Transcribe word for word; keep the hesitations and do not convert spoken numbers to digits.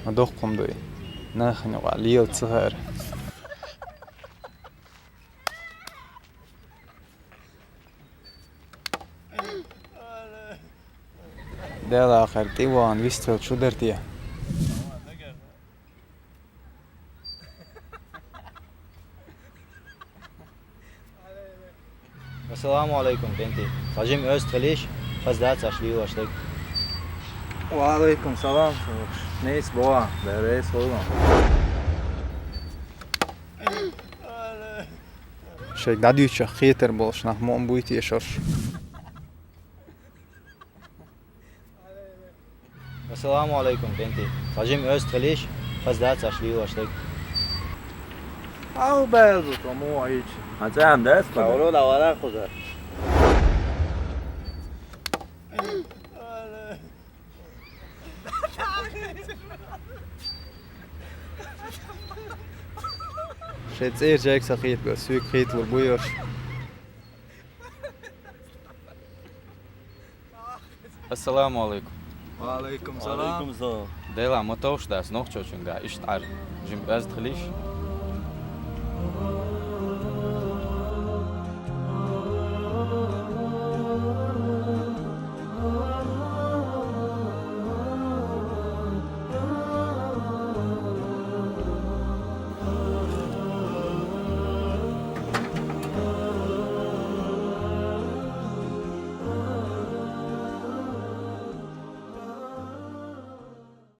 Ма доккха хӀума дуй. Нахана юкъа лела ца хаар. Дела ахар тӀе ван вист хила чу дар те? Ассаламу алейкум, кӀентий. Цхьа жима оьзда хилийша, хаза дац аша лелош дерг. Ва алейкум салам, шух. Нийса боху, беррис хуьлу. Шайга дӀадуьйчух хетар болуш нах муха буй те шуш? Ассаламу алейкум, кӀентий. Цхьа жима оьзда хилийша, хаза дац аша лелош дерг. Ау, белза, кому айч. Хьан цӀаьхьана дац? Тавро да вара кхуза. Шайн цӀера жайга ца хетабо, соьга хеталур бу йош. Ассаламу алейкум. Ва алейкум салам. Ва алейкум салам. Дела, ма товш дац, нохчочунга да, иштта Ӏар. Жима оьзда хилийша.